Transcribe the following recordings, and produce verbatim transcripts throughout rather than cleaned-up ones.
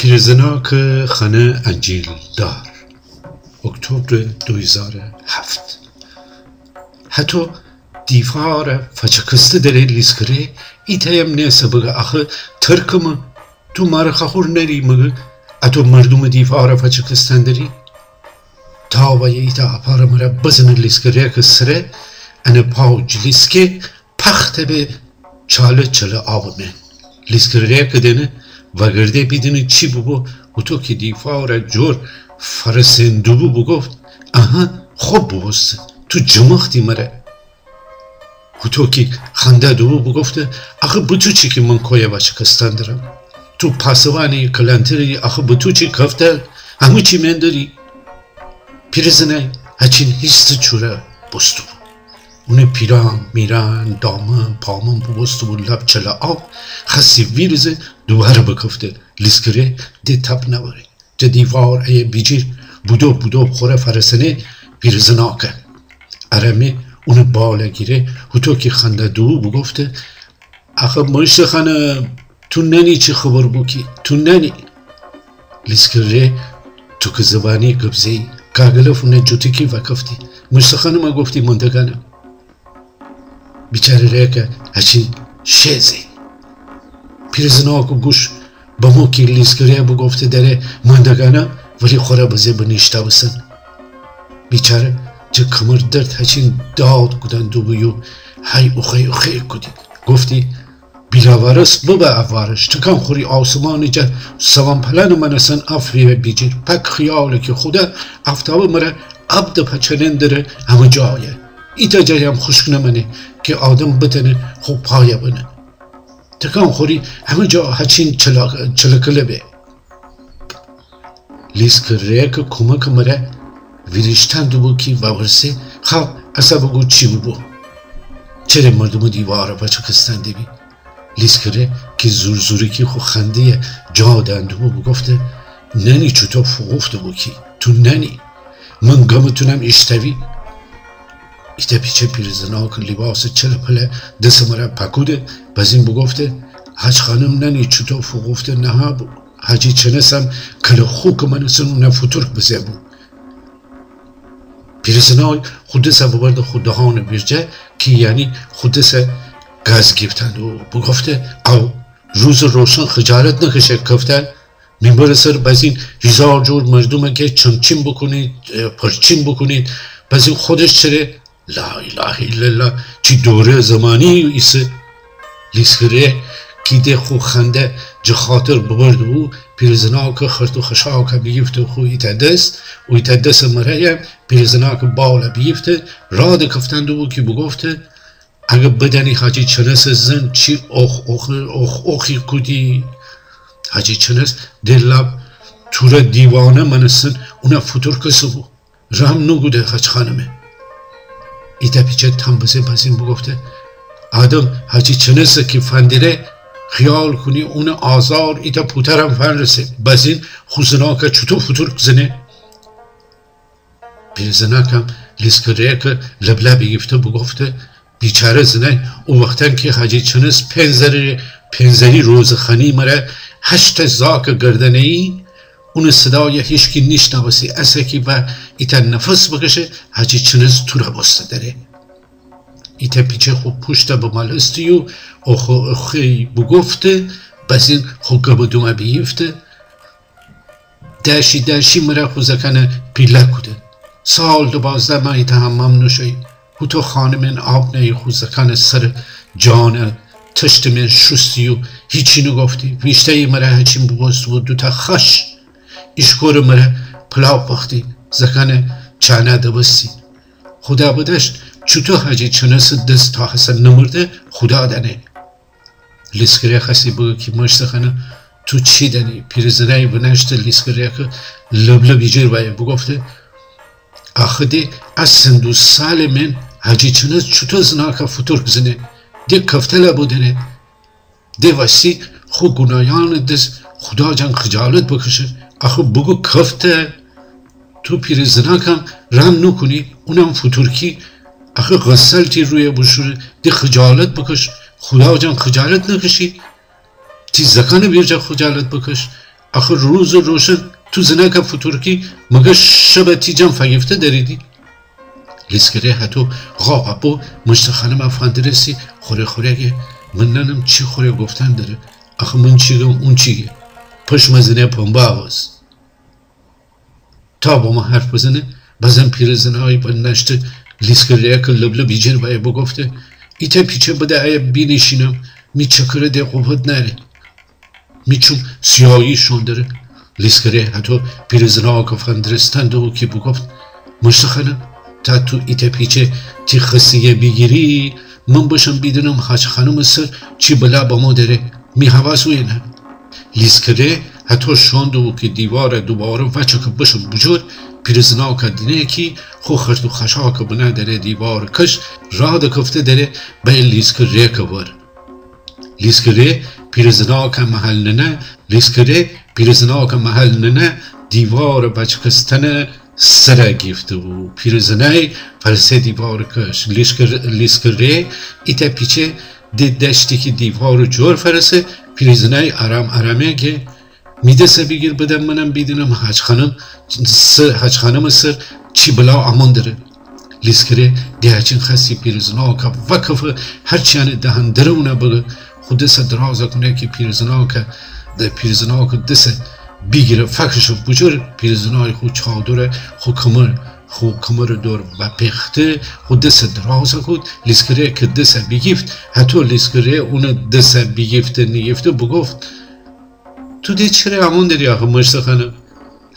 پیرزناکٚ خانه انجیلدار، اکتبر دو هیزار و هفت. هتو دیفارَ فچکسته دره لیسکره، ایتأیم نیسه بگه آخه ترکمه، تو مارٚ خاخور نری مگه اتو مردومٚ دیفارَ فچکستن دری؟ تا وایه ایتأ اپارٚ مره بزنه لیسکره‌کٚ سره، انه پاو جلیسکه پخته به چاله چله آبٚ مئن. لیسکره‌کٚ دئنه وأگرده بیدینه چی بوبو، هوطو کی دیفارَ جور فرسئن دوبو بوگفت: اهه، خب بوبوسته، تو جمختی مره. هوطو کی خنده دوبو بوگفته: آخه به تو چی کی من کویَ وأچکستن درم؟ تو پاسوانی کلانتری، آخه به تو چی کفتل؟ همه چی مئن دری. پیرزنأی هچین هیستٚ چوره بوسته‌بو. اونٚ پیران، میران، دامن، پامن بوبوسته‌بو لب چله آب، خوأستی ویریزه، دوواره بکفته. لیسکره ده تاب نأوره. جٚه دیوار ایه بیجیر بودو بودو خوره فرسنه پیرزناکه. ارمه اونٚ بالَ گیره، هوطو کی خنده دوبو بوگفته: آخه مشت خانم، تو نأنی چی خبر بو کی؟ تو نأنی؟ لیسکره توکٚ زبانی گب زه‌یی، گاگلف اونٚ جوتیکی وأکفتی. مشت خانمَ گفتی ماندگانه. بیچاره‌ره‌که هچین شئ زه‌یی. پیرزناکٚ گوش بمو کی لیسکره بوگفته دره ماندگانه، ولی خوره بزه بنیشتاوسن. بیچاره جٚه کمر درد هچین داد کودن دوبو یو هی اوخی اوخی کودی. گفتی: بیلاوارث ببه اوارش، تکان خوری آسمانی جا سوان پلانٚ مأنستن افریه بیجیر. پک خیاله کی خودا آفتابٚ مره آب دپچنن دره همه جایه. ایتأ جایم خوشک نمأنه کی آدم بتأنه خو پایَ بنه. تکان خوری همه جا هچین چلا-، چلکله به. لیسکره‌کٚ کومکٚ مره ویریشتن دوبو کی وأورسه: خب، اسه بوگو چی بوبو؟ چره مردومٚ دیوارَ فچکستن دیبی؟ لیسکره کی زورزوریکی خو خنده‌یَ جا دأن دوبو بوگفته: نأنی چوطو فوقوفته‌بو کی؟ تو نأنی؟ من گمٚ تونم ایشتأوی. ایتأ پیچه پیرزناکٚ لیباسٚ چلٚ پلَ دسٚ مره پأکوده، بزین بوگفته: حاج خانم نأنی چوطو فوقوفته نهه‌بو. حاجی چنسم کله خوکٚ مأنستن اونَ فوتورک بزه‌بو. پیرزنای خو دسَ ببرده خو دهانٚ ویرجه کی یعنی خو دسَ گز گیفتن و بوگفته: او روزٚ روشن خجالت نکشه کفتن؟ مینبرٚ سر بزین هیزار جور مردومَ گه چمچیم بوکونید، اه، پرچیم بوکونید، بزین خودش چره؟ لا اله الا الله، چی دوره‌یٚ زمانی ایسه؟ لیسکره کی ده خو خنده جٚه خاطر ببرده‌بو، پیرزناکٚ خرت و خشاکَ بیگیفته خو ایتأ دس، و ایتأ دسٚ مره‌یم پیرزناکٚ بالَ بیگیفته، رادٚ کفتن دوبو کی بوگفته: اگه بدأنی حاجی چنسٚ زن چی اوخ اوخ، اوخ اوخی کودی. حاجی چنس ده لب توره دیوانه مأنستن اونَ فوتورکسه‌بو. رحم نوکوده حاج خانمه. ایتأ پیچه تام بزه بزین بوگفته: آدم حاجی چنسَ کی فندره، خیال کونی اونٚ آزار ایتأ پوترم فنرسه. بزین خو زناکَ چوطو فوتورک زنه؟ پیرزناکم لیسکره‌کٚ لبلَ بیگیفته بوگفته: بیچاره زنای، او وختأن کی حاجی چنس پئن زری، پئن زری روزخانی مره هشت‌تأ زاکٚ گردنه‌یی، اونٚ صدایَ هیچکی نیشنوستی، اسه کی وا ایتأ نفس بکشه، حاجی چنس توره بوسته دره. ایتأ پیچه خو پوشتَ بمالستی و اوخ اوخی بوگفته، بزین خو گبٚ دومَ بیگیفته، دأشی دأشی مره خو زأکأنَ پیله کوده. سال دوبازده مأنی ایتأ حمام نوشویی. هوطو خانمأن آب نأیی خو زأکأنٚ سرٚ جانَ تشتٚ مئن شوستی و هیچی نوگفتی. ویشته‌یی مره هچین بوبوسته‌بو دوتأ خش. ایشکورٚ مره پلا پختی. زأکأنٚ چأنه دوستی. خودا بدأشت، چوطو حاجی چنسٚ دس تا هسه نمرده، خودا دأنه. لیسکره خوأستی بگه کی مشتٚ خانم، تو چی دأنی؟ پیرزنأی بنأشته لیسکٚ ریکٚ لب‌لب ایجیر وأیه بوگفته: آخه ده ا سن دو سالٚ مئن حاجی چنس چوطو زناکه فوتورک زنه؟ ده کفتله بودنه. ده وستی خو گوناهیأنٚ دس خودا جان خجالت بکشه. آخه بوگو کفته؟ تو پیرزناکم رحم نوکونی، اونم فوتورکی؟ آخه غسل تی رویه بوشوره. ده خجالت بکش، خودا جان خجالت نکشی؟ تی زکانٚ ویرجه خجالت بکش. آخه روزٚ روشن تو زناکه فوتورکی، مگر شبه تی جان فگیفته دریدی؟ لیسکٚ ره هتو غاغا بو مشتٚ خانمه فندرستی، خوره خوره گه: من نأنم چی خوره گفتن دره. آخه من چی گم اون چی گه؟ پشمه زنه پنبه آوز. تا بامو حرف بزنه، بازم پیرزنأی بنأشته لیسکٚ ریکٚ لب‌لب ایجیر وأیه بوگفته: ایتأ پیچه بده ایه بینیشینم، می چکره ده قوت نأره. می چوم سیایی شون دره. لیسکٚ ره هتو پیرزناکه فندرستن دو کی بوگفت: مشتٚ خانم، تا تو ایتأ پیچه تی خسته‌یه بیگیری، من بشم بیدینم حاج خانمٚ سر چی بلا بمو دره. می حواس اویه نأ. لیسکٚ ره هتو شون دو کی دیواره دوباره وأچکه بشه بوجور، پیرزناکه دینه کی خو خرت و خشاکه بنه دره دیوارٚ کش، راه دکفته دره بأیه لیسکٚ ریکٚ ور. لیسکٚ ره پیرزناکه محل ننه، لیسکٚ ره پیرزناکه محل ننه، دیوارٚ بچکستنٚ سره گیفته بو. پیرزنأی فأرسه دیوارٚ کش. لیسکٚ ره، لیسکٚ ره ایتأ پیچه ده دأشتی کی دیوارٚ جور فأرسه. پیرزنأی آرام آرامه گه: می دسه بیگیر بدم منم بیدینم حاج خانم س-، حاج خانمٚ سر چی بلا امون دره. لیسکٚ ره ده هچین خوأستی پیرزناکه وأکفه، هرچی انه دهن دره اونه بگه. خو دسه درازه کونه کی پیرزناکه، ده پیرزناکه دسه بیگیره فأکشه بوجور، پیرزنأی خو چادره خو کمر، خو کمرٚ دور وأپیخته، خو دسه درازه کود. لیسکٚ ره کی دسه بیگیفت، هتو لیسکٚ ره اونه دسه بیگیفته نیگیفته بوگفت: تو ده چره امون دری آخه مشتٚ خانم؟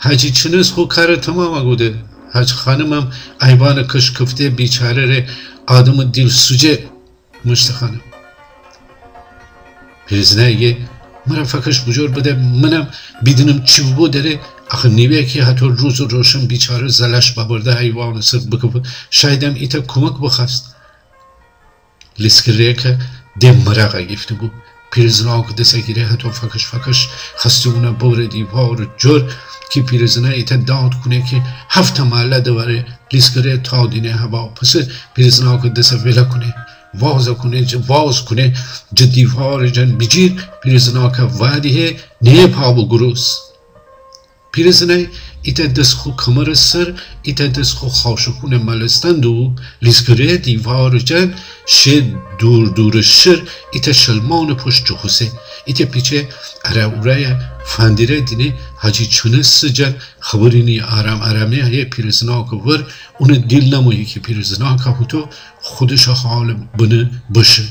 حاجی چنس خو کاره تمامه کوده. حاج خانمم ایوانٚ کش کفته، بیچاره ره آدمٚ دیل سوجه مشتٚ خانم. پیرزنأی گه: مره فأکش بوجور بده منم بیدینم چی ببو دره. آخه نیوه کی هتو روزٚ روشن بیچاره زلش ببرده ایوانٚ سر بکفه، شایدم ایتأ کومک بخوأست. لیسکٚ ره کی ده مرقه گیفته بو، پیرزنأکٚ دسه گیره هتو فأکش فأکش خوأستی اونه ببره دیوارٚ جور کی پیرزنأی ایتأ داد کونه کی هفته ماله دواره. لیسکٚ ره تا دینه هوا پسه پیرزنأکٚ دسه ویله کونه، وازه کونه، جه واز کونه، جه دیوارٚ جن بیجیر پیرزنأکه وأدیهه نیه پا بو گروس. پیرزنأی ایتأ دس خو کمرٚ سر، ایتأ دس خو خاشکونه ملستن دو، لیسکٚ ره دیوارٚ جن شه دور دورٚ شر ایتأ شلمانٚ پشت جوخوسه. ایتأ پیچه اره اوره‌یه فندیره دینه حاجی چنسٚ جن خبری نیه. آرام آرامه ایه پیرزناکٚ ور، اونٚ دیل نمویی کی پیرزناکه هوتو خودشٚ حالٚ بنه بشه.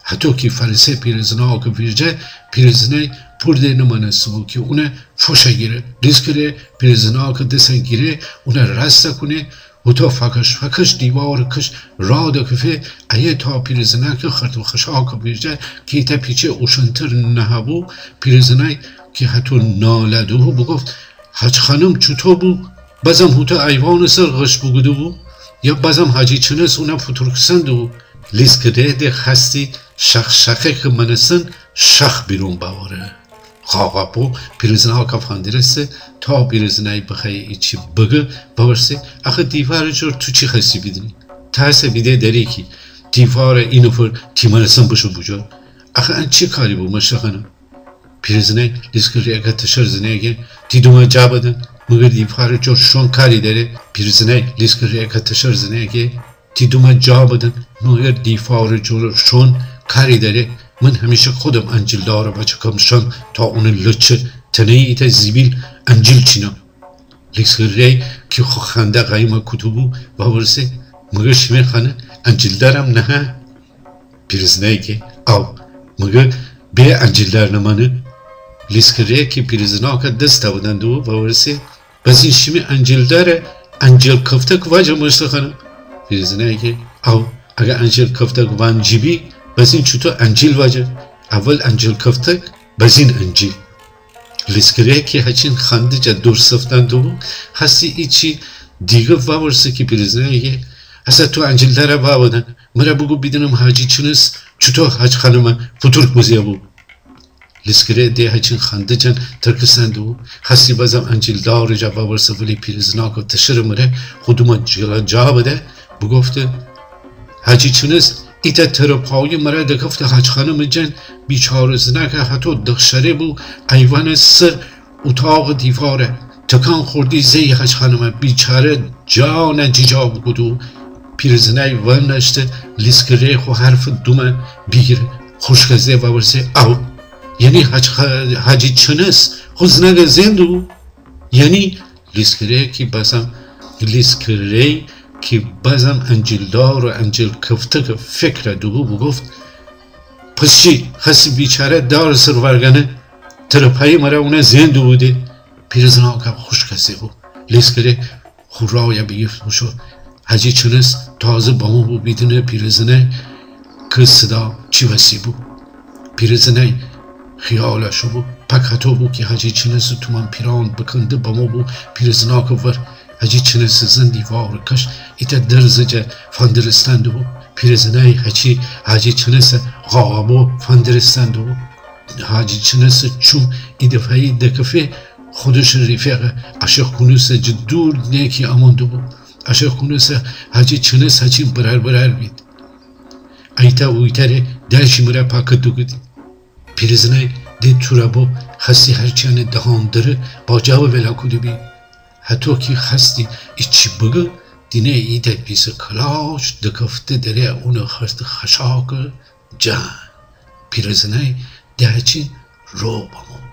هتو کی فأرسه پیرزناکٚ ویرجه، پیرزنأی پور ده نمأنسته بو کی اونه فوشه گیره. لیسکٚ ره پیرزناکٚ دسه گیره، اونه راسته کونه، هوتو فأکش فأکش دیوارٚ کش راه دکفه، ایه تا پیرزنأکٚ خرت و خشاکٚ ویرجه کی ایتأ پیچه اوشنتر نهه‌بو. پیرزنأی کی هتو ناله دوبو بوگفت: حاج خانم چوطو بو؟ بازم هوتو ایوانٚ سر غش بوگوده‌بو؟ یا بازم حاجی چنس اونه فوتورکسن دوبو؟ لیسکٚ ره ده خوأستی شخ‌شخه کی مأنستن شخ بیرون بأوره. قاقا بو پیرزنأکه فندرسته تا پیرزنأی بخوأیه ایچی بگه، بپرسه: آخه دیوارٚ جور تو چی خوأستی بیدینی؟ ترسٚ بیده دری کی دیوارٚ اینفر تی مأنستن بشه بوجور؟ آخه ان چی کاری بو مشتٚ خانم؟ پیرزنأی لیسکٚ ریکه تشر زنه گه: تی دومأ جا بدن، مگر دیوارٚ جور شون کاری دره؟ پیرزنأی لیسکٚ ریکه تشر زنه گه: تی دومأ جا بدن، مگر دیوارٚ جور شون کاری دره؟ من همیشه خودم انجیلدارٚ بچکم شم تا اونٚ لچه تنه‌یی ایتأ زیبیل انجیل چینم. لیسکٚ ره کی خو خنده قایمأ کوته‌بو، وورسه: مگر شیمه خانه انجیلدارم نهه؟ پیرزنأی گه: او، مگر به انجیلدار نمأنه؟ لیسکٚ ره کی پیرزنأکه دس تاودن دوبو، وورسه: بزین شیمی انجیلداره انجیل کفتک واجه مشتٚ خانم؟ پیرزنأی گه: او، اگر انجیل کفتک وانجی بی، بزین چوطو انجیل واجه؟ اول انجیل کفتک، بزین انجیل. لیسکره کی هچین خنده جا دور سفتن دوبو، هسی ایچی دیگه وورسه کی پیرزنه یه، هسه تو انجیلداره وودن، مره بوگو بیدینم حاجی چنس چوتو حاج خانمه پوتورک بزه بو. لیسکره ده هچین خنده جان ترکستن دوبو، هسی بازم انجیلداره جا وورسه ولی پیرزناکه تشره مره خودومه جلان جا بده، بوگفته: حاجی چنس ایتا تره پایی مره دکفته حاج خانمه جان، بیچاره زناکه هتو دخشره بو، ایوانه سر اوتاقه دیواره تکان خوردی زئی حاج خانمه بیچاره جانه جیجا بوکودو. پیرزنای ونشته لیسکره خو حرف دومه بیگیره، خوشکه زه وورسه: او، یعنی حاج خ-، حاجی چنس خو زناکه زندو؟ یعنی لیسکره کی بازم، لیسکره کی بازم انجیلدار و انجیل کفتکه فکره دوبو بوگفت: پس چی، خسی بیچاره دار سر ورگنه؟ تره پایی مره اونه زندو بوده. پیرزناکه خوشکه زه بو. لیسکره خو رایه بیگیفت بوشو. حاجی چنس تازه بمو بو بیدینه پیرزنه کی صدا چی وسی بو. پیرزنه خیاله شو بو. پک هتو بو کی حاجی چنس تومان پیران بکنده بمو بو پیرزناکه ور. حاجی چنس زن دیواره کش ایتا درزه جا فندرستن دوبو. پیرزنه هچی حاجی چنس قاقا بو فندرستن دوبو. حاجی چنس چوم ایدفعه‌یی دکفه خودش ریفقه اشق کونوسه جه دور نیکی امون دوبو. اشق کونوسه حاجی چنس هچین برر برر بید. ایتا اویتره دلشی مره پاکه دوگودی. پیرزنای ده توره بو، خسی هرچیانه دهان دره با جاوه ولا کوده بی. هتو کی خستی ایچی بگه، دینه ایده بیسه کلاچ دکفته دره اونه خرد خشاکه جان. پیرزنای ده هچین رو بمو.